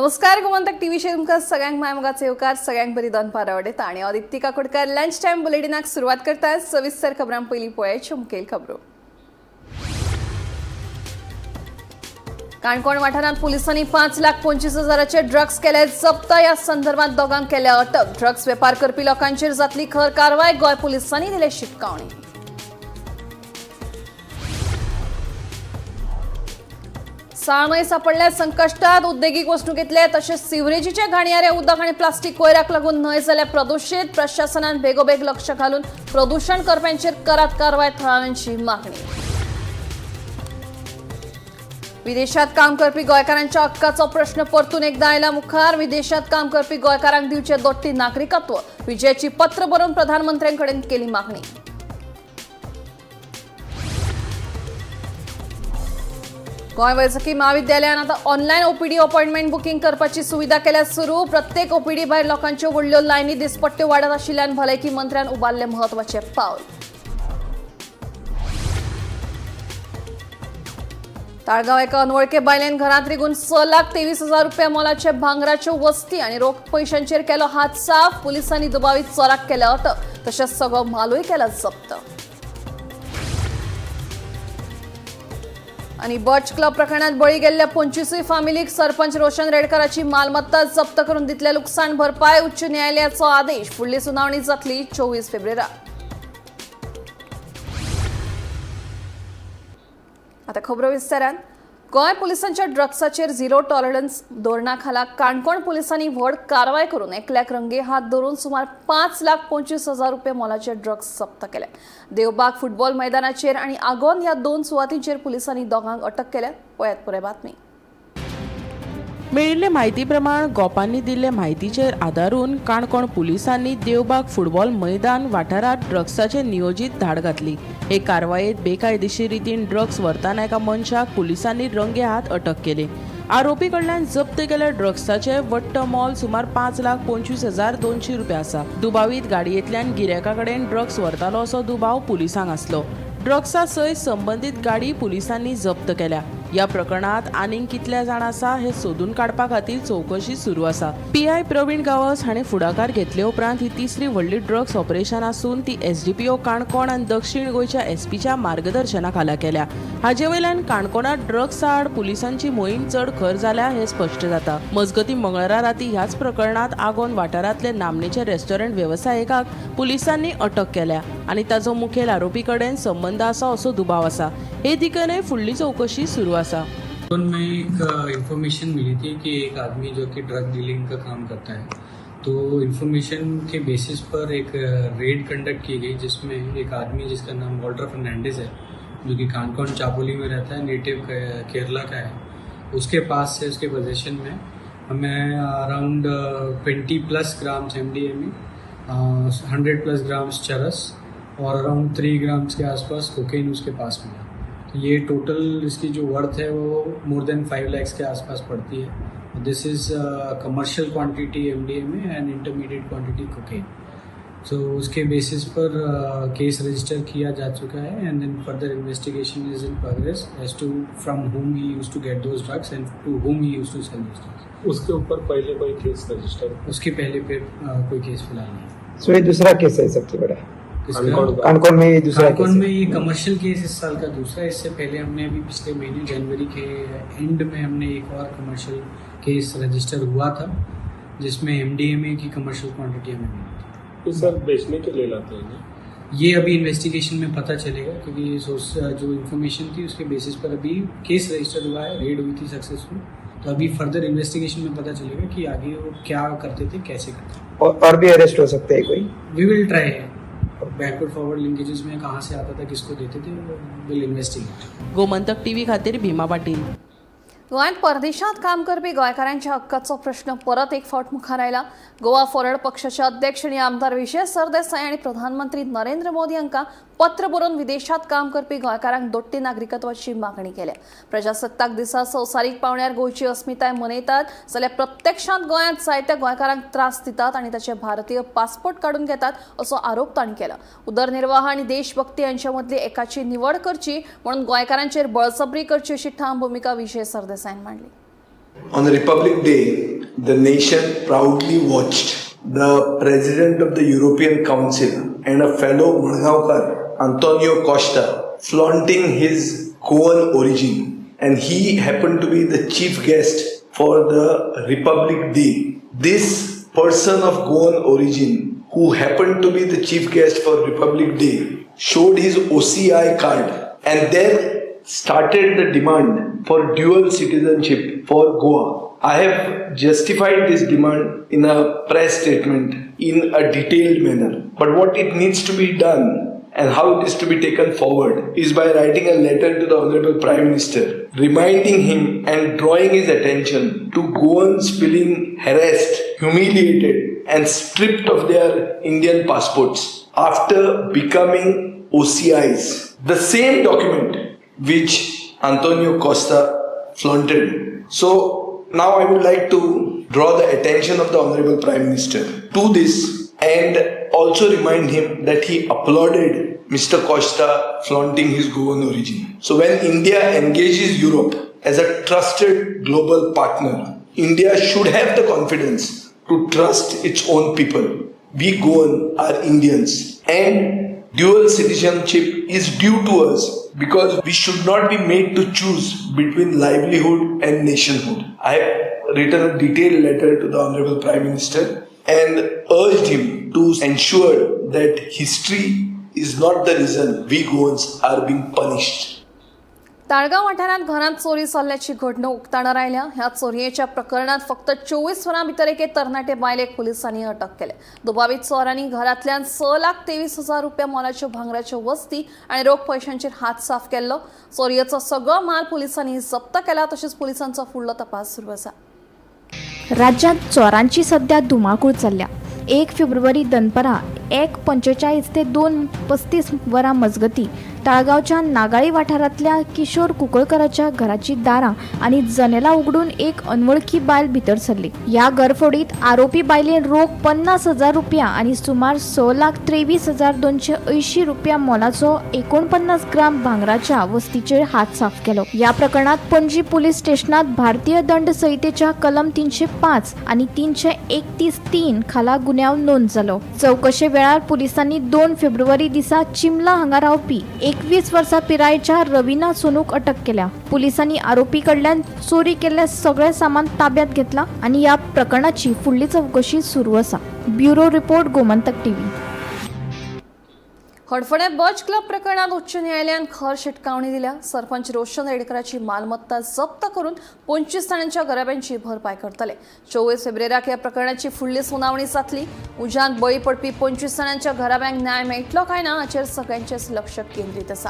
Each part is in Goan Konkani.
नमस्कार, गोमंतक टीव्हीचेर तुमकां सगळ्यांक माय मोगाचो येवकार. सगळ्यांक बरी दनपार आवडटा आनी हांव दिप्ती काकोडकर. लंच टायम बुलेटिनाक सुरवात करता. सविस्तर खबरां पयलीं पळयात मुखेल खबरो. काणकोण वाठारांत पुलिसांनी 5 लाख 25 हजाराचे ड्रग्स केले जप्त. ह्या संदर्भात दोगांक केल्या अटक. ड्रग्स वेपार करपी लोकांचेर जातली खर कारवाय. गोंय पुलिसांनी दिले शिटकावणी. साळमय सापडल्या संकश्टात. उद्देगीक वसणुकेंतले तशेंच सिवरेजीचे घाणयारे उदक आनी प्लास्टीक कोयराक लागून न्हंय जाल्या प्रदुशीत. प्रशासनान बेगोबेग लक्ष घालून प्रदूषण करप्यांचेर करात कारवाय. थळाव्यांची मागणी. विदेशात काम करपी गोंयकारांच्या हक्काचो प्रश्न परतून एकदा आयला मुखार. विदेशात काम करपी गोंयकारांक दिवचे दोट्टी नागरिकत्व. विजयाची पत्र बरोवन प्रधानमंत्र्यांकडेन केली मागणी. गोंय वैजकी म्हाविद्यालयान आता ऑनलायन ओपीडी अपॉइंटमेंट बुकिंग करपाची सुविधा केल्या सुरू. प्रत्येक ओपीडी भायर लोकांच्यो व्हडल्यो लायनी दिसपट्ट्यो वाडत आशिल्ल्यान भलायकी मंत्र्यान उबारले म्हत्वाचे पावल. ताळगांव एका अनवळखे बायलेन घरांत रिगून 6 लाख 23 हजार रुपया मोलाचे भांगराच्यो वस्ती आनी रोख पयशांचेर केलो हात साफ. पुलिसांनी दुबावीत चोराक केल्या अटक, तशेंच सगळो मालूय केला जप्त. आणि बर्च क्लब प्रकरणात बळी गेल्ल्या 25 फामिलीक सरपंच रोशन रेडकराची मालमत्ता जप्त करून दितले लुकसाण भरपाय. उच्च न्यायालयाचो आदेश. फुडली सुनावणी जातली 24 फेब्रुवाराक. आता खबरो विस्तारान. गोंय पुलिसांच्या ड्रग्साचेर झिरो टॉलरन्स धोरणा खाला काणकोण पुलिसांनी व्हड कारवाय करून एकल्याक रंगे हात धरून सुमार 5 लाख 25 हजार रुपया मोलाचे ड्रग्स जप्त केले. देवबाग फुटबॉल मैदानाचेर आनी आगोंद ह्या दोन सुवातींचेर पुलिसांनी दोगांक अटक केल्या. पळयात पुराय बातमी. मेळिल्ले म्हायती प्रमाण गोपांनी दिल्ले म्हायतीचेर आदारून काणकोण पुलिसांनी देवबाग फुटबॉल मैदान वाठारांत ड्रग्साचे नियोजीत धाड घातली. हे कारवायेत बेकायदेशीर रितीन ड्रग्स व्हरतना एका मनशाक पुलिसांनी रंगे हात अटक केली. आरोपी कडल्यान जप्त केल्ल्या ड्रग्साचे वट्ट मोल सुमार 5,25,200 रुपया आसा. दुबावीत गाडयेंतल्यान गिरायका कडेन ड्रग्स व्हरतालो असो दुबाव पुलिसांक आसलो. ड्रग्सा सयत संबंदीत गाडी पुलिसांनी जप्त केल्या. या प्रकरणात आनीक कितले जाण आसा हे सोदून काडपा खातीर चवकशी सुरू आसा. पीआय प्रवीण गांवस हांणी फुडाकार घेतले उपरांत ही तिसरी व्हडली ड्रग्स ऑपरेशन आसून ती एसडीपीओ काणकोण आनी दक्षिण गोंयच्या एसपीच्या मार्गदर्शना खाला केल्या. हाचे वयल्यान काणकोणात ड्रग्स आड पुलिसांची मोहीम चड खर जाल्या हे स्पश्ट जाता. मजगतीं, मंगळारा राती ह्याच प्रकरणात आगोंद वाठारांतले नामनेचे रेस्टॉरंट वेवसायिकाक पुलिसांनी अटक केल्या आनी ताचो मुखेल आरोपी कडेन संबंद आसा असो दुबाव आसा. हे दिकेनय फुडली चवकशी सुरू आसा. में एक इंफॉर्मेशन मिली थी कि एक आदमी जो कि ड्रग डीलिंग का काम करता है, तो इंफॉर्मेशन के बेसिस पर एक रेड कंडक्ट की गई, जिसमें एक आदमी जिसका नाम वॉल्टर फर्नांडिस है, जो कि कानकोन चापोली में रहता है, नेटिव केरला का है, उसके पास से उसके पोजेशन में हमें अराउंड 20+ ग्राम्स एमडीएमए, 100+ ग्राम्स चरस और अराउंड 3 ग्राम्स के आसपास कोकेन उसके पास मिला. तो ये टोटल इसकी जो वर्थ है, वो मोर देन 5 लैक्स के आसपास पड़ती है. This is commercial quantity MDMA and intermediate quantity cocaine. So उसके बेसिस पर केस रजिस्टर किया जा चुका है and then further investigation is in progress as to from whom he used to get those drugs and to whom he used to sell those drugs. उसके ऊपर पहले कोई केस रजिस्टर? उसके पहले फिर कोई केस फिलहाल नहीं. सो ये दूसरा केस है सबसे बड़ा? किसका? कानकोण का। कानकोन में ये दूसरा केस कानकोन में है। ये कमर्शियल केस इस साल का दूसरा है. इससे पहले हमने अभी पिछले महीने जनवरी के एंड में हमने एक और कमर्शियल केस रजिस्टर हुआ था, जिसमें एमडीएमए की कमर्शियल क्वांटिटी हमें मिली थी. ये सर बेचने के लिए लाते हैं ना? ये अभी इन्वेस्टिगेशन में पता चलेगा, क्योंकि सोर्स जो इन्फॉर्मेशन थी, उसके बेसिस पर अभी केस रजिस्टर हुआ है, रेड हुई थी सक्सेसफुल. तो अभी फर्दर इन्वेस्टिगेशन में पता चलेगा कि आगे वो क्या करते थे, कैसे करते थे. और भी अरेस्ट हो सकते हैं कोई? We will try. Backward forward linkages में कहाँ से आता था, किसको देते थे, will investigate. Gomantak TV खातीर भीमा पाटील. गोंयांत परदेशांत काम करपी गोंयकारांच्या हक्काचो प्रश्न परत एक फावट मुखार आयला. गोवा फॉरवर्ड पक्षाचे अध्यक्ष आनी आमदार विजय सरदेसाय आनी प्रधानमंत्री नरेंद्र मोदी हांकां पत्र बरोवन विदेशांत काम करपी गोंयकारांक दोट्टी नागरिकत्वाची मागणी केल्या. प्रजासत्ताक दिसा संवसारीक पावंड्यार गोंयची अस्मिताय मनयतात, जाल्यार प्रत्यक्षांत गोंयांत जायत्या गोंयकारांक त्रास दितात आनी ताचे भारतीय पासपोर्ट काडून घेतात, असो आरोप तांणी केला. उदरनिर्वाह आनी देशभक्ती हांचे मदली एकाची निवड करची म्हणून गोंयकारांचेर बळजबरी करची, अशी ठाम भुमिका विजय सरदेसायान मांडली. On Republic Day, the nation proudly watched the President of the European Council and a fellow Madgaonkar, Antonio Costa, flaunting his Goan origin. And he happened to be the chief guest for the Republic Day. This person of Goan origin, who happened to be the chief guest for Republic Day, showed his OCI card and then started the demand for dual citizenship for Goa. I have justified this demand in a press statement in a detailed manner. But what it needs to be done and how it is to be taken forward is by writing a letter to the Honorable Prime Minister, reminding him and drawing his attention to Goans feeling harassed, humiliated, and stripped of their Indian passports after becoming OCIs. The same document which Antonio Costa flaunted. So now I would like to draw the attention of the Honorable Prime Minister to this and also remind him that he applauded Mr. Costa flaunting his Goan origin. So when India engages Europe as a trusted global partner, India should have the confidence to trust its own people. We Goan are Indians and dual citizenship is due to us because we should not be made to choose between livelihood and nationhood. I have written a detailed letter to the Honorable Prime Minister and urged him to ensure that history is not the reason we Goans are being punished. Talgaon वाठारांत घरांत चोरी जाल्ल्याची घडणूक उक्ताणार आयल्या. ह्या चोरयेच्या प्रकरणात फक्त 24 वरां भितर एके तरणाटे बायलेक पुलिसांनी अटक केले. दुबावीत चोरांनी घरांतल्यान 6,23,000 रुपया मोलाच्यो भांगराच्यो वस्ती आनी रोख पयशांचेर हात साफ केल्लो. चोरयेचो सगळो माल पुलिसांनी जप्त केला. तशेंच पुलिसांचो फुडलो तपास सुरू आसा. राज्यांत चोरांची सध्या धुमाकूळ चल्ल्या. 1 फेब्रुवारी दनपरां 1:45 ते 2:35 वरां मजगती ताळगांवच्या नागाळी वाठारांतल्या किशोर कुंकळकराच्या घराची दारां आनी जनेलां उगडून एक अनवळखी बायल भितर सरली. ह्या घरफोडीत आरोपी बायलेन रोख 50,000 रुपया आनी सुमार 6,23,280 रुपया मोलाचो 49 ग्राम भांगराच्या वस्तीचेर हात साफ केलो. ह्या प्रकरणात पणजी पुलीस स्टेशनात भारतीय दंड संहितेच्या कलम 305 आनी 331(3) खाला गुन्यांव नोंद जालो. चवकशे वेळार पुलिसांनी 2 फेब्रुवारी दिसा चिमला हांगा रावपी 21 वर्सां पिरायेच्या रवीना सोनूक अटक केल्या. पुलिसांनी आरोपी कडल्यान चोरी केल्लें सगळें सामान ताब्यात घेतलां आनी ह्या प्रकरणाची फुडली चवकशी सुरू आसा. Bureau report, Gomantak TV. Hadfade birch club प्रकरणात उच्च न्यायालयान खर शिटकावणी दिल्या. सरपंच रोशन रेडकराची मालमत्ता जप्त करून 25 जाणांच्या घराब्यांची भरपाय करतले. 24 फेब्रुवारीक ह्या प्रकरणाची फुडली सुनावणी जातली. उज्यांत बळी पडपी 25 जाणांच्या घराब्यांक न्याय मेळटलो काय ना हाचेर सगळ्यांचेच लक्ष केंद्रीत आसा.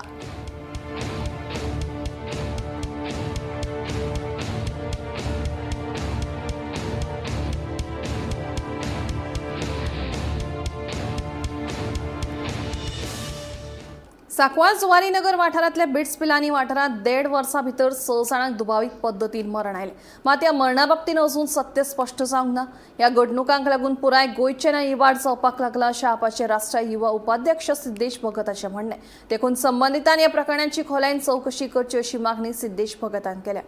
सांकवाळ जुवारीनगर वाठारांतल्या बिट्स पिलानी वाठारांत देड वर्सां भितर स जाणांक दुबावीत पद्दतीन मरण आयलें. मात ह्या मरणा बाबतीन अजून सत्य स्पश्ट जावंक ना. ह्या घडणुकांक लागून पुराय गोंयचें नांव इबाड जावपाक लागला अशें आपाचे राष्ट्रीय युवा उपाध्यक्ष सिद्देश भगताचें म्हणणें. देखून संबंदितांनी ह्या प्रकरणाची खोलायेन चवकशी करची अशी मागणी सिद्देश भगतान केल्या.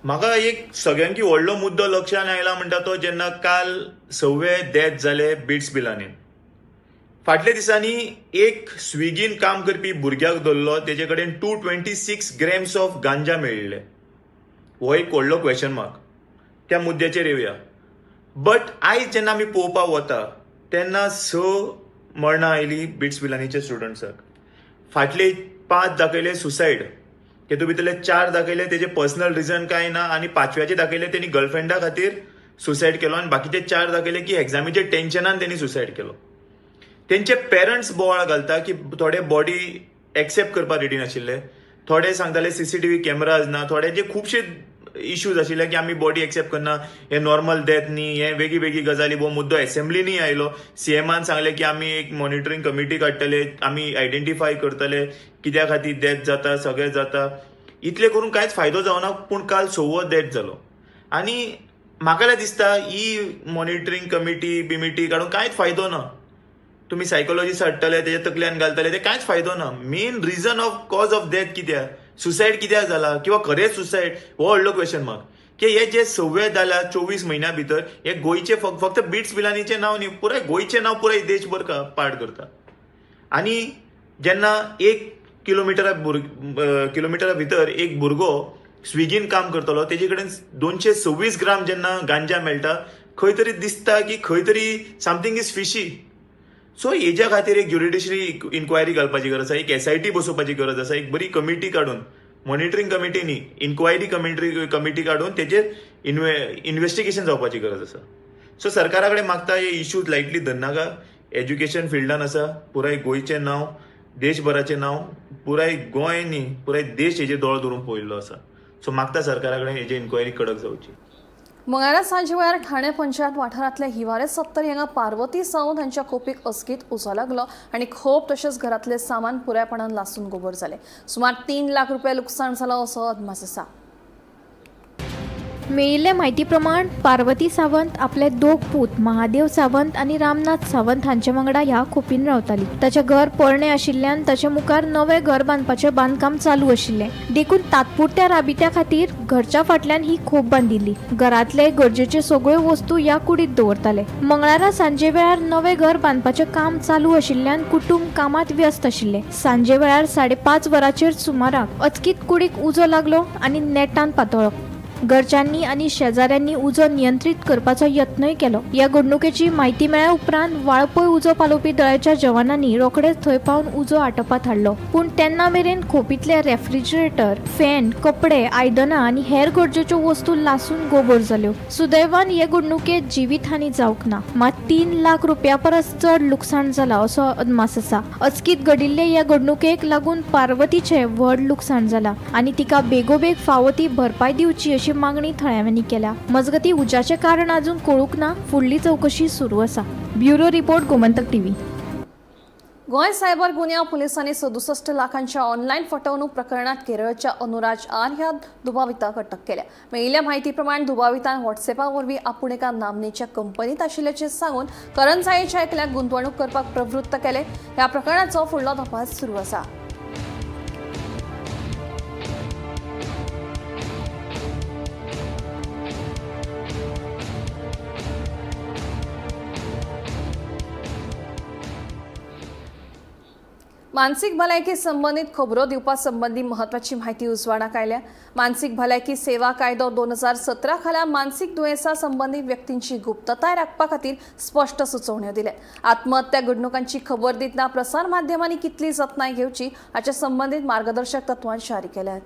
म्हाका एक सगळ्यांकी व्हडलो मुद्दो लक्षात आयला म्हणटा तो जेन्ना काल सवे डेथ जाले बिट्स पिलानी. फाटल्या दिसांनी एक स्विगीन काम करपी भुरग्याक धरलो. तेजे कडेन 226 grams of गांजा मेळिल्ले. हो एक व्हडलो क्वेश्चन मार्क. त्या मुद्द्याचेर येवया. बट आयज जेन्ना आमी पळोवपाक वता तेन्ना स मरणां आयलीं बिट्स पिलानीच्या स्टुडंट्साक. फाटले पांच दाखयले सुसायड, तेतूंत भितरले चार दाखयले तेजे पर्सनल रिजन कांय ना आनी पांचव्याचे दाखयले तेणी गर्लफ्रेंडा खातीर सुसायड केलो आनी बाकीचे चार दाखयले की एग्जामीच्या टेन्शनान तेणी सुसायड केलो. तेंचे पेरंट्स बोवाळ घालता की थोडे बॉडी एक्सेप्ट करपाक रेडी नाशिल्ले, थोडे सांगताले सीसीटीव्ही कॅमेराज ना, थोड्यांचे खुबशे इश्यूज आशिल्ले की आमी बॉडी एक्सेप्ट करना, हे नॉर्मल डेथ न्ही, हे वेगळी वेगळी गजाली. हो मुद्दो एसेंब्लीनी आयलो. सीएमान सांगलें की आमी एक मॉनिटरींग कमिटी काडटले, आमी आयडेंटिफाय करतले कित्या खातीर डेथ जाता, सगळें जाता. इतलें करून कांयच फायदो जावना. पूण काल सवो डेथ जालो आनी म्हाका जाल्यार दिसता ही मॉनिटरींग कमिटी बिमिटी काडून कांयच फायदो ना. तुमी सायकोलॉजिस्ट हाडटले, तेच्या तकल्यान घालतले, ते कांयच फायदो ना. Main reason of cause of death कित्याक, सुसायड कित्याक जाला किंवा खरेंच सुसायड, हो व्हडलो क्वेश्चन मार्क. की हे जे सव्वे जाल्या 24 म्हयन्या भितर हे गोंयचे फक्त बिट्स पिलानीचें नांव न्ही, पुराय गोंयचें नांव पुराय देशभर पाड करता. आनी जेन्ना 1 किलोमिटरा भितर एक भुरगो स्विगीन काम करतलो तेजे कडेन 226 ग्राम जेन्ना गांजा मेळटा, खंय तरी दिसता की खंय तरी समथींग is fishy. सो हेज्या खातीर एक ज्युडिशरी इन्क्वायरी घालपाची गरज आसा, एक SIT बसोवपाची गरज आसा, एक बरी कमिटी काडून, मॉनिटरींग कमिटी न्ही, इन्क्वायरी कमिटी काडून तेजेर इन्वेस्टिगेशन जावपाची गरज आसा. सो सरकारा कडेन मागता हे इश्यूज लायटली धरनाका. एज्युकेशन फिल्डान आसा, पुराय गोंयचें नांव, देशभराचें नांव, पुराय गोंय न्ही पुराय देश हेजेर दोळो धरून पळयल्लो आसा. सो मागता सरकारा कडेन हेजी इन्क्वायरी कडक जावची. मंगळारा सांजे वेळार ठाणे पंचायत वाठारांतल्या हिवारे 70 हांगा पार्वती सावंत हांच्या खोपीक अचकीत उजो लागलो आनी खोप तशेंच घरांतलें सामान पुरायपणान लासून गोबर जालें. सुमार 3 लाख रुपया लुकसाण जालां असो अदमास आसा. मेळिल्ले म्हायती प्रमाण पार्वती सावंत आपले 2 पूत महादेव सावंत आनी रामनाथ सावंत हांचे वांगडा ह्या खोपीन रावताली. ताचें घर पोरणें आशिल्ल्यान ताचे मुखार नवें घर बांदपाचें बांदकाम चालू आशिल्लें, देखून तात्पुरत्या राबित्या खातीर घरच्या फाटल्यान ही खोप बांदिल्ली. घरांतले गरजेच्यो सगळ्यो वस्तू ह्या कुडीत दवरताले. मंगळारा सांजे वेळार नवें घर बांदपाचें काम चालू आशिल्ल्यान कुटुंब कामांत व्यस्त आशिल्लें. सांजे वेळार 5:30 वरांचेर सुमाराक अचकीत कुडीक उजो लागलो आनी नेटान पातळ्ळो. घरच्यांनी आनी शेजाऱ्यांनी उजो नियंत्रीत करपाचो यत्नय केलो. ह्या घडणुकेची म्हायती मेळ्ळ्या उपरांत वाळपय उजो पालोवपी दळाच्या जवानांनी रोखडेच थंय पावन उजो आटोवपात हाडलो. पूण तेन्ना मेरेन खोपींतले रेफ्रिजरेटर, फॅन, कपडे, आयदनां आनी हेर गरजेच्यो वस्तू लासून गोबर जाल्यो. सुदैवान हे घडणुकेत जिवीतहानी जावंक ना, मात 3 लाख रुपया परस चड लुकसाण जाला असो अदमास आसा. अचकीत घडिल्ले ह्या घडणुकेक लागून पार्वतीचें व्हड लुकसाण जाला आनी तिका बेगोबेग फावो ती भरपाय दिवची अशी मागणी थळाव्यांनी केल्या. मजगती उज्याचें कारण अजून कळूंक ना, फुडली चवकशी सुरू आसा. Bureau report, Gomantak TV. Goa cyber गुन्यांव पुलिसांनी 67 लाखांच्या ऑनलायन फटवणूक प्रकरणात केरळच्या अनुराज आर ह्या दुबाविताक अटक केल्या. मेळिल्ल्या म्हायती प्रमाण दुबावितान व्हॉट्सएपा वरवीं आपूण एका नामनेच्या कंपनीत आशिल्ल्याचें सांगून करंजायेच्या एकल्याक गुंतवणूक करपाक प्रवृत्त केले. ह्या प्रकरणाचो फुडलो तपास सुरू आसा. मानसीक भलायकी संबंदीत खबरो दिवपा संबंदी महत्वाची माहिती उजवाडाक आयल्या. मानसीक भलायकी सेवा कायदो 2017 खाला मानसीक दुयेंसा संबंदीत व्यक्तींची गुप्तताय राखपा खातीर स्पश्ट सुचोवण्यो दिल्या. आत्महत्या घडणुकांची खबर दितना प्रसार माध्यमांनी कितली जतनाय घेवची हाच्या संबंदीत मार्गदर्शक तत्वां जारी केल्यात.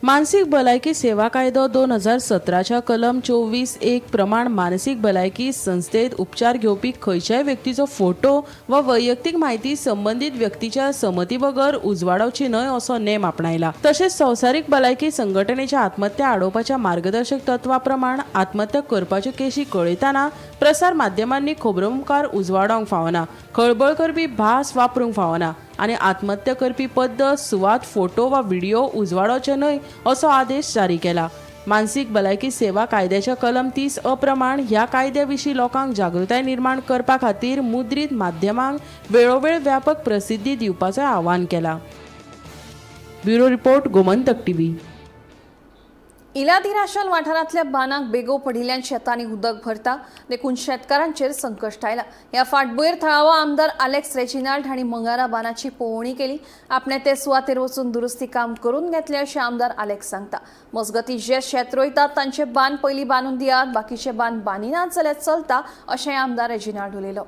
मानसीक भलायकी सेवा कायदो 2017च्या कलम 24(1) प्रमाण मानसीक भलायकी संस्थेत उपचार घेवपी खंयच्याय व्यक्तीचो फोटो वा वैयक्तीक म्हायती संबंदीत व्यक्तीच्या संमती बगर उजवाडावची न्हय असो नेम आपणायला. तशेंच संवसारीक भलायकी संघटनेच्या आत्महत्या आडोवपाच्या मार्गदर्शक तत्वा प्रमाण आत्महत्या करपाच्यो केशी कळयतना प्रसार माध्यमांनी खबरो मुखार उजवाडावंक फावना, खळबळ करपी भास वापरूंक फावना आनी आत्महत्या करपी पद्दत, सुवात, फोटो वा व्हिडिओ उजवाडावचे न्हय असो आदेश जारी केला. मानसीक भलायकी सेवा कायद्याच्या कलम 30(अ) प्रमाण ह्या कायद्या विशीं लोकांक जागृताय निर्माण करपा खातीर मुद्रीत माध्यमांक वेळोवेळ व्यापक प्रसिद्धी दिवपाचें आवाहन केलां. Bureau report, Gomantak TV. इलादी राशल वाठारांतल्या बांदाक बेगो पडिल्ल्यान शेतांनी उदक भरता देखून शेतकारांचेर संकश्ट आयला. ह्या फाटभुंयेर थळावो आमदार आलेक्स रेजिनाल्ड हांणी मंगारा बांदाची पळोवणी केली. आपणे ते सुवातेर वचून दुरुस्ती काम करून घेतले अशें आमदार आलेक्स सांगता. मजगतीं जे शेत रोयतात तांचे बांद पयलीं बांदून दियात, बाकीचे बांद बांदिनात जाल्यार चलता अशें आमदार रेजिनाल्ड उलयलो.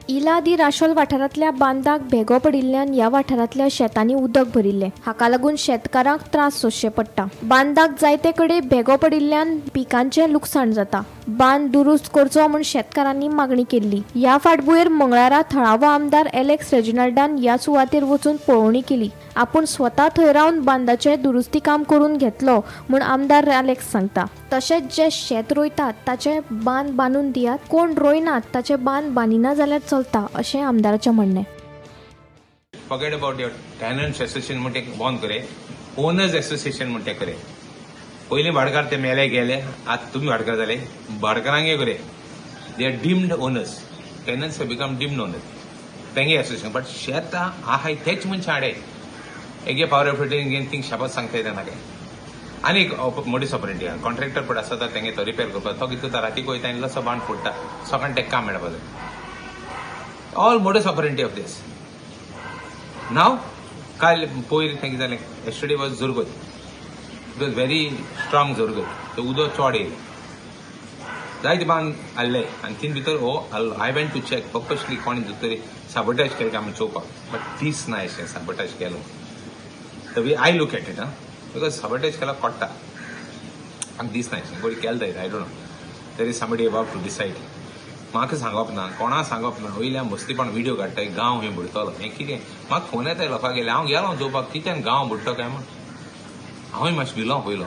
इला दी राशोल वाठारांतल्या बांदाक भेगो पडिल्ल्यान ह्या वाठारांतल्या शेतांनी उदक भरिल्लें. हाका लागून शेतकारांक त्रास सोंसचे पडटा. बांदाक जायते कडेन भेगो पडिल्ल्यान पिकांचें लुकसाण जाता. बांद दुरुस्त करचो म्हूण शेतकारांनी मागणी केल्ली. ह्या फाटभुंयेर मंगळारा थळावो आमदार एलेक्स रेजिनाल्डान ह्या सुवातेर वचून पळोवणी केली. आपूण स्वता थंय रावन बांदाचें दुरुस्ती काम करून घेतलो म्हूण आमदार आलेक्स सांगता. तशेंच जे शेत रोयतात ताचे बांद बांदून दियात, कोण रोयनात ताचे बांद बांदिना जाल्यार चलता अशें आमदाराचें म्हणणें. Forget about your tenants association म्हणटे बंद करे, ओनर्स असोसिएशन म्हणटे करे. पयलीं भाडकार ते मेले गेले, आतां तुमी भाडकार जाले, भाडकारांक करे. They are deemed owners, tenants have become deemed owners, तेंगे असोसिएशन. बट शेत आहाय तेच मनशां हाडे. एगे पावर ऑफ अटर्नी घेवन थिंग शाबास सांगता येता नाका. आनी एक मोडीस ऑपरेंडी आहा. कॉन्ट्रॅक्टर पळय आसा तेंगे तो रिपेर करपाक, तो कितें करता, रातीक वयता आनी इल्लोसो बांद फोडटा, सकाळीं तेका काम मेळपा जाय. All modus operandi of this. Now काल पयर तें कितें जालें, येस्टरडे वॉज जोरगत, it was very strong जोरगत, तो उदक चड येयलें, जायते बांद हाडले आनी तीन भितर हो हाडलो. I went to check purposely कोणी तरी साबोटाज केलें काय म्हूण चोवपाक, बट दीस ना अशें साबोटाज केलो. The way I look at it, because sabotage केला कोट्टा म्हाका दिसना अशें कोणी केलें जायत. I don't know, there is somebody about to decide. म्हाका सांगप ना, कोणा सांगप ना. वयल्यान मस्तीपण व्हिडिओ काडटा, गांव हें बुडटलो हें कितें. म्हाका फोन येता लोकां गेले, हांव गेलो चोवपाक कित्यान गांव बुडटो काय म्हूण. हांवूय मातशें भिलो पयलो.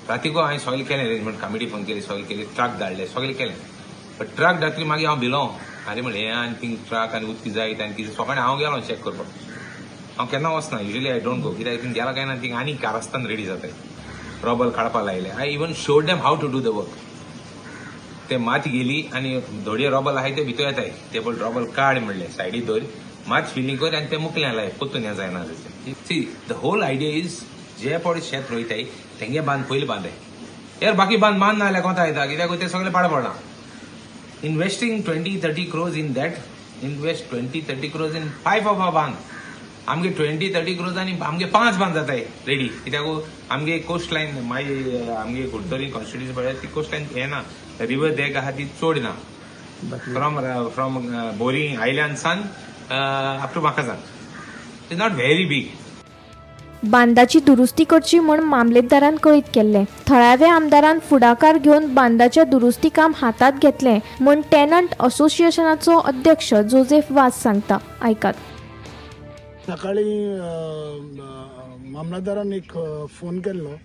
रातीको हांवें सगळें केलें अरेंजमेंट, कमिटी फोन केली, सगळें केली, ट्रक धाडले, सगळें केलें. बट ट्रक धाडली मागीर हांव भिलो, आरे म्हणलें हें आनी थिंग ट्रक आनी उदक जायत आनी कितें. सकाळीं हांव गेलो चॅक करपाक, हांव केन्ना वचना, युजली I don't go, कित्याक थिंग गेलो काय ना थिंग आनी कारस्तान रेडी जाताय, रोबल काडपाक लायले. I even showed them how to do the work. ते माती गेली आनी धोडये रोबल आहाय ते भितर येताय, ते पळय रोबल काड म्हणलें, सायडी दवर, मात फिलींग कर आनी ते मुकल्यान लाय, परतून हें जायना. See the whole idea is जे पळय शेत रोयताय तेंगे बांद पयलीं बांदाय, यार बाकी बांद बांद ना जाल्यार कोता येता, कित्याक ते सगळे पाड पडलां. Investing 20-30 crores in that, invest 20-30 crores in 5 of a बांद. आमगे 20-30 क्रोज आनी आमगे 5 बांद जाताय रेडी, कित्याक आमगे कोस्ट लायन मागीर आमगे कुडतरी कॉन्स्टिट्युन्सी पळय ती कोस्ट लायन येना, रिवर देग आहा ती चड ना, फ्रॉम बोरी आयल्यान सान up to Macassan, it's not very big. बांदाची दुरुस्ती करची म्हूण मामलेदारान कळीत केल्लें. थळाव्या आमदारान फुडाकार घेवन बांदाचें दुरुस्ती काम हातांत घेतलें म्हूण टेनंट असोसिएशनाचो अध्यक्ष जोजेफ वाज सांगता, आयकात. सकाळी मामलेदारान एक फोन केल्लो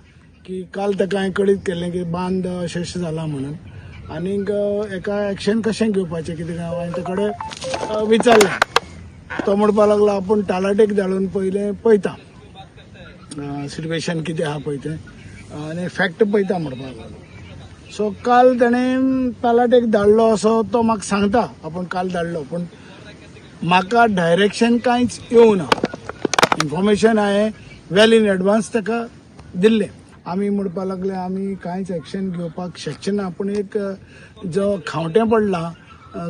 की काल ताका हांवें कळीत केल्लें की बांद अशें अशें जालां म्हणून, आनीक एका एक्शन कशें घेवपाचें कितें काय हांवें ताचे कडेन विचारलें. तो म्हणपाक लागलो आपूण तालाटेक धाडून पयलें पळयता सिट्युएशन कितें आहा पळय तें आनी फॅक्ट पळयता म्हणपाक लागलो. सो काल ताणें तालाटेक धाडलो असो तो म्हाका सांगता, आपूण काल धाडलो, पूण म्हाका डायरेक्शन कांयच येवना. इन्फॉर्मेशन हांवें वेल इन एडवान्स ताका दिल्लें. आमी म्हणपाक लागले आमी कांयच एक्शन घेवपाक शकचे ना, पूण एक जो खांवटें पडला,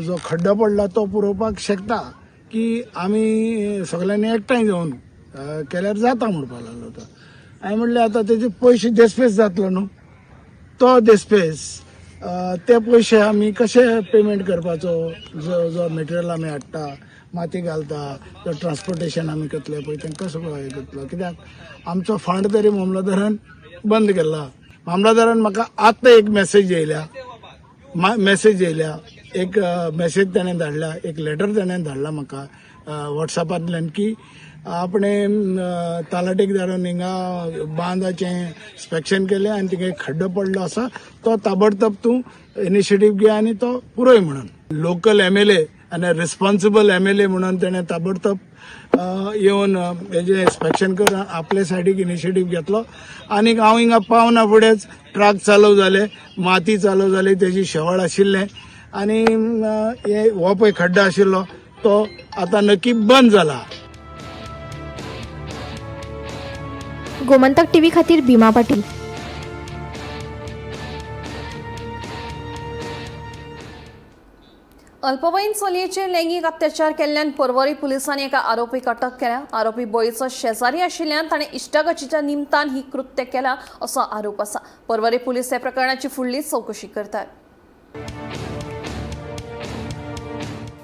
जो खड्डो पडला तो पुरोवपाक शकता की आमी सगल्यांनी एकठांय जावन केल्यार जाता म्हणपाक लागलो तो. हांवें म्हणलें आतां तेजे पयशे देस्पेस जातलो न्हू, तो देस्पेस ते पयशे आमी कशे पेमेंट करपाचो, जो जो मटेरियल आमी हाडटा, माती घालता, जो ट्रान्सपोर्टेशन आमी करतले पळय तें कसो हें करतलो, कित्याक आमचो फंड तरी मामलेदारान बंद केला. मामलेदारान म्हाका आतां एक मॅसेज येयल्या, मॅसेज येयल्या, एक मॅसेज ताणें धाडल्या, एक लेटर ताणें धाडला म्हाका वॉट्सॅपांतल्यान की आपणें तालाटेक धाडून हिंगा बांदाचें इन्स्पेक्शन केलें आनी थिंगा एक खड्डो पडलो आसा, तो ताबडतोब तूं इनिशिएटीव घे आनी तो पुरय म्हणून. लोकल एमएलए आनी रिस्पॉन्सिबल एमएलए म्हणून तेणें ताबडतोब येवन हेजें इन्स्पेक्शन करून आपले सायडीक इनिशिएटीव घेतलो. आनीक हांव हिंगा पावना फुडेंच ट्रक चालू जाले, माती चालू जाली, तेजी शेवळ आशिल्लें आनी हे हो पळय खड्डो आशिल्लो तो आतां नक्की बंद जाला. गोमंतक टीव्ही खातीर भीमा पाटील. अल्पवयीन चलयेचेर लैंगीक अत्याचार केल्ल्यान पर्वरी पुलिसांनी एका आरोपीक अटक केल्या. आरोपी बळीचो शेजारी आशिल्ल्यान ताणें इश्टागतीच्या निमतान ही कृत्य केला असो आरोप आसा. पर्वरी पुलीस ह्या प्रकरणाची फुडली चवकशी करतात.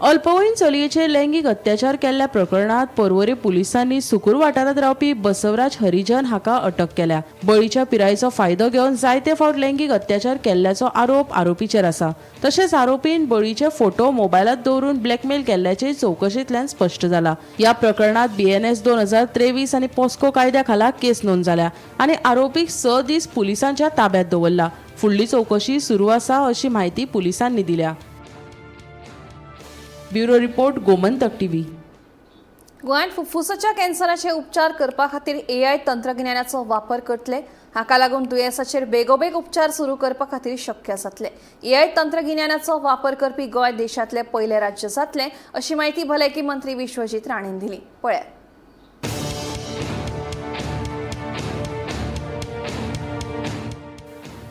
अल्पवयीन चलयेचेर लैंगीक अत्याचार केल्ल्या प्रकरणात पर्वरी पुलिसांनी सुकूर वाठारांत रावपी बसवराज हरिजन हाका अटक केल्या. बळीच्या पिरायेचो फायदो घेवन जायते फावट लैंगीक अत्याचार केल्ल्याचो आरोप आरोपीचेर आसा. तशेंच आरोपीन बळीचे फोटो मोबायलात दवरून ब्लॅकमेल केल्ल्याचें चवकशेंतल्यान स्पश्ट जाला. ह्या प्रकरणात BNS 2023 आनी पॉस्को कायद्या खाला केस नोंद जाल्या आनी आरोपीक 6 दीस पुलिसांच्या ताब्यात दवरला. फुडली चवकशी सुरू आसा अशी म्हायती पुलिसांनी दिल्या. Bureau report, Gomantak TV. गोंयांत फुफ्फुसाच्या कॅन्सराचे उपचार करपा खातीर एआय तंत्रगिन्यानाचो वापर करतले. हाका लागून दुयेंसाचेर बेगोबेग उपचार सुरू करपा खातीर शक्य जातले. एआय तंत्रगिन्यानाचो वापर करपी गोंय देशांतले पयलें राज्य जातलें अशी म्हायती भलायकी मंत्री विश्वजीत राणेन दिली. पळयात.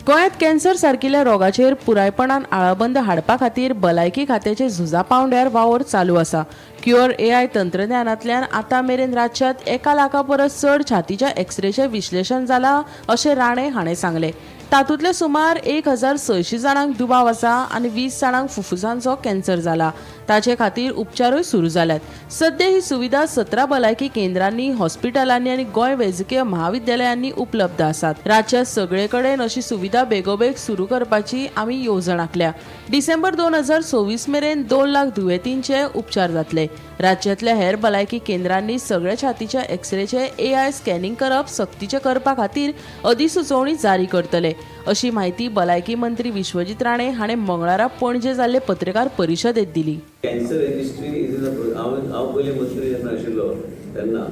गोंयांत कॅन्सर सारकिल्ल्या रोगाचेर पुरायपणान आळाबंद हाडपा खातीर भलायकी खात्याचे झुजा पांवड्यार वावर चालू आसा. क्युअर एआय तंत्रज्ञानांतल्यान आतां मेरेन राज्यांत 1 लाखा परस चड छातीच्या एक्सरेचें विश्लेशण जालां अशें राणे हाणें सांगलें. तातूंतले सुमार 1600 जाणांक दुबाव आसा आनी 20 जाणांक फुफ्फुसांचो कॅन्सर जाला. ताचे खातीर उपचारूय सुरू जाल्यात. सद्या ही सुविधा 17 भलायकी केंद्रांनी, हॉस्पिटलांनी आनी गोंय वैजकीय महाविद्यालयांनी उपलब्ध आसात. राज्यात सगळे कडेन अशी सुविधा बेगोबेग सुरू करपाची आमी येवजण आंखल्या. डिसेंबर 2026 मेरेन 2 लाख दुयेंतींचे उपचार जातले. राज्यांतल्या हेर भलायकी केंद्रांनी सगळ्या छातीच्या एक्सरेचे एआय स्कॅनिंग करप सक्तीचें करपा खातीर अधिसुचोवणी जारी करतले अशी माहिती भलायकी मंत्री विश्वजीत राणे हाणें मंगळारा पणजे जाल्ले पत्रकार परिशदेंत दिली. कॅन्सर रजिस्ट्री is in हांव हांव पयलीं मंत्री जेन्ना आशिल्लो तेन्ना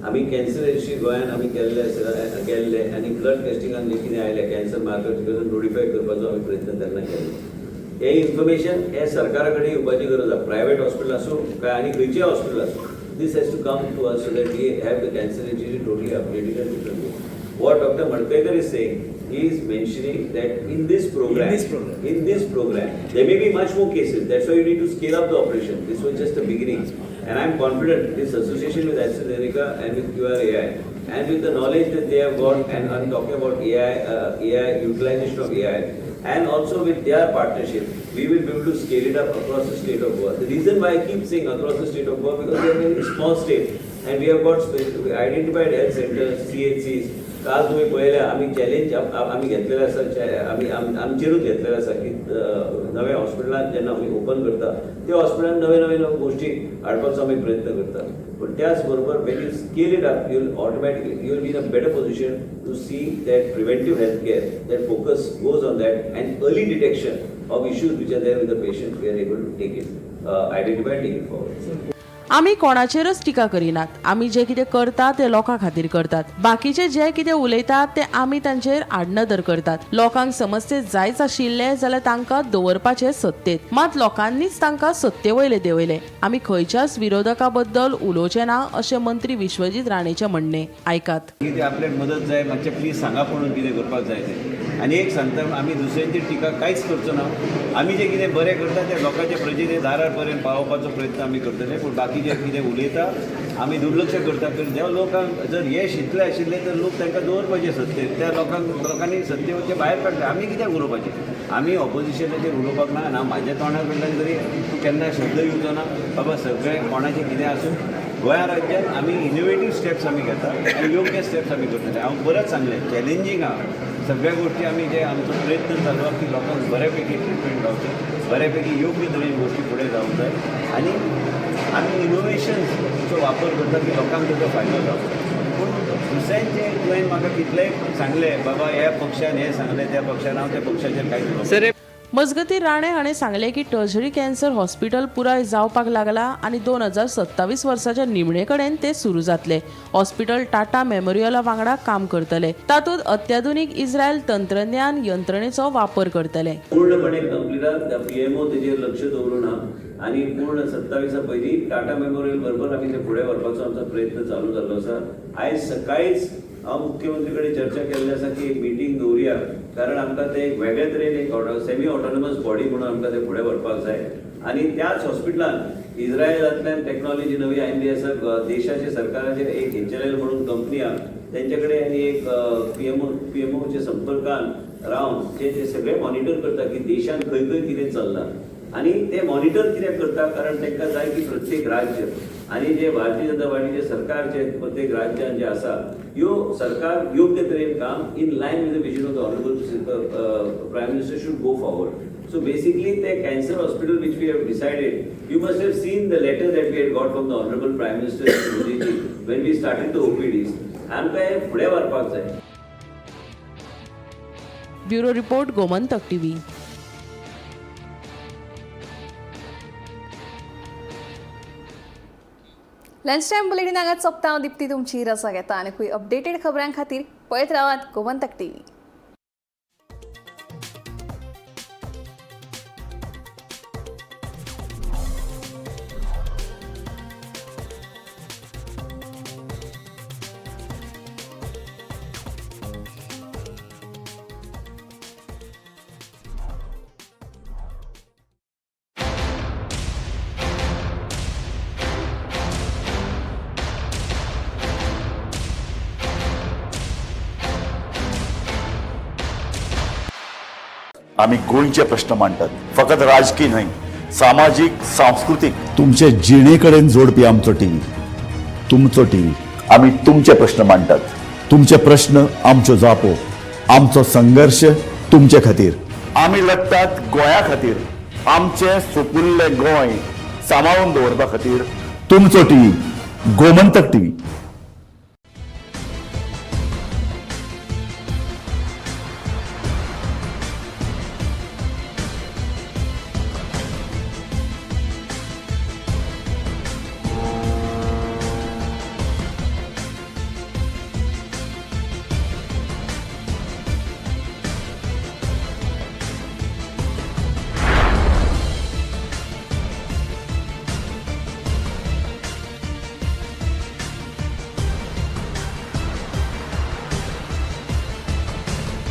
आमी कॅन्सर रजिस्ट्री गोंयान आमी केल्ले आसा, केल्ले आनी ब्लड टेस्टिंगान जे कितें आयलें कॅन्सर मार्कर नोटिफाय करपाचो आमी प्रयत्न तेन्ना केल्लो. हे इन्फॉर्मेशन हे सरकारा कडेन येवपाची गरज आसा. प्रायवेट हॉस्पिटल आसूं काय आनी खंयचेय हॉस्पिटल आसूं, this has to come to us so that we have the cancer registry totally updated and different. What Doctor Madkaikar is saying, he is mentioning that in this program, In this program. In this program, there may be much more cases. That's why you need to scale up the operation. This was just a beginning. And I'm confident this association with AstraZeneca and with QRAI and with the knowledge that they have got, and I'm talking about AI, AI utilization of AI, and also with their partnership, we will be able to scale it up across the state of Goa. The reason why I keep saying across the state of Goa, because we are a very small state and we have got identified health centers, CHCs. काल तुम्ही पळयल्या आमी चॅलेंज आमी घेतलेले आसा, आमी आमचेरूच घेतलेले आसा की नव्या हॉस्पिटलान जेन्ना आमी ओपन करता त्या हॉस्पिटलान नवे नवे नवे गोश्टी हाडपाचो आमी प्रयत्न करता. पूण त्याच बरोबर when you scale it up, you will automatically, you will be in a better position to see that preventive health care, that focus goes on that, and early detection of issues which are there with the patient, we are able to take it, identify, take it forward. आमी कोणाचेरच टिका करिनात. आमी जे कितें करता ते लोकां खातीर करतात. बाकीचे जे कितें उलयतात ते आमी तांचेर आडनदर करतात. लोकांक समस्येत जायच आशिल्ले जाल्यार तांकां दवरपाचे सत्तेत, मात लोकांनीच तांकां सत्ते वयले देंवयले. आमी खंयच्याच विरोधका बद्दल उलोवचे ना अशें मंत्री विश्वजीत राणेचें म्हणणें. आयकात. कितें आपल्याक मदत जाय, मातशें प्लीज सांगा पळोवन कितें करपाक जाय तें. आनी एक सांगता, आमी दुसऱ्यांची टिका कांयच करचो ना. आमी जें कितें बरें करता तें लोकांच्या प्रजेने दारार पर्यंत पावोवपाचो प्रयत्न आमी करतले. पूण बाकीचे कितें उलयता आमी दुर्लक्ष करता. कारण ज्या लोकांक जर येश इतलें आशिल्लें तर लोक तांकां दवरपाचे सत्तेर. त्या लोकांक लोकांनी सत्तेवरचे भायर काडले. आमी कित्याक उलोवपाचें? आमी ऑपोजिशनाचेर उलोवपाक ना. ना म्हाज्या तोंडा कडल्यान तरी तूं केन्ना शब्द येवचो ना. बाबा, सगळें कोणाचें कितें आसूं, गोंया राज्यात आमी इनोवेटीव स्टेप्स आमी घेता आनी योग्य स्टेप्स आमी करतले. हांव परत सांगलें, चॅलेंजींग आहा सगळ्या गोष्टी. आमी जे आमचो प्रयत्न चालू आहा की लोकांक बऱ्या पैकी ट्रिटमेंट गावचें, बऱ्या पैकी योग्य तरेन गोष्टी फुडें जावंक जाय आनी आमी इनोवेशन्सचो वापर करता की लोकांक ताचो फायदो जावचो. पूण दुसऱ्यांचे तुवें म्हाका कितलेंय सांगलें, बाबा ह्या पक्षान हें सांगलें, त्या पक्षान, हांव त्या पक्षाचेर कांयच उलोवपाक मजगतीं, राणे हाणें सांगलें की टर्शरी कॅन्सर हॉस्पिटल पुराय जावपाक लागला आनी 2027 वर्साच्या निमणे कडेन तें सुरू जातलें. हॉस्पिटल टाटा मेमोरियला वांगडा काम करतले. तातूंत अत्याधुनीक इस्रायल तंत्रज्ञान यंत्रणेचो वापर करतले. पूर्णपणे कंप्लीट आहा. पीएमओ तेजेर लक्ष दवरून आहा आनी पूर्ण 27 पयलीं टाटा मेमोरियल बरोबर आमी ते फुडें व्हरपाचो आमचो प्रयत्न चालू जाल्लो आसा. आयज सकाळीच हांव मुख्यमंत्री कडेन चर्चा केल्ली आसा की एक मिटींग दवरुया, कारण आमकां ते एक वेगळे तरेन एक सेमी ऑटोनॉमस बॉडी म्हणून आमकां ते फुडें व्हरपाक जाय. आनी त्याच हॉस्पिटलान इस्रायलांतल्यान टॅक्नॉलॉजी नवी आयिल्ली आसा. देशाचे सरकाराचे एक एचएलएल म्हणून कंपनी आहा, तेंचे कडेन आनी एक पीएमओ पीएमओच्या संपर्कान रावन जे ते सगळे मॉनिटर करता की देशान खंय खंय कितें चल्लां. आनी ते मॉनिटर कित्याक करता? कारण तांकां जाय की प्रत्येक राज्य आनी जे भारतीय जनता पार्टीचे सरकार जे प्रत्येक राज्यान जे आसा, ह्यो सरकार योग्य तरेन काम in line with the vision of the honourable Prime Minister should go forward. So basically, the cancer hospital which we have decided, you must have seen the letter that we had got from the Honorable Prime Minister Modi ji when we started the OPDs. आमकां हें फुडें व्हरपाक जाय. Bureau report, Gomantak TV. Lunch time bulletin हांगाच सोंपता. हांव दिप्ती तुमची रजा घेता. आनीकूय अपडेटेड खबरां खातीर पळयत रावात गोमंतक टीव्ही. आमी गोंयचे प्रश्न मांडटात, फकत राजकी न्हय, सामाजीक, सांस्कृतीक, तुमचे जिणे कडेन जोडपी आमचो टीव्ही, तुमचो टीव्ही. आमी तुमचे प्रश्न मांडटात, तुमचे प्रश्न आमच्यो जापो, आमचो संघर्श तुमचे खातीर. आमी लढटात गोंया खातीर, आमचें सुपुल्लें गोंय सांबाळून दवरपा खातीर. तुमचो टीव्ही, गोमंतक टीव्ही.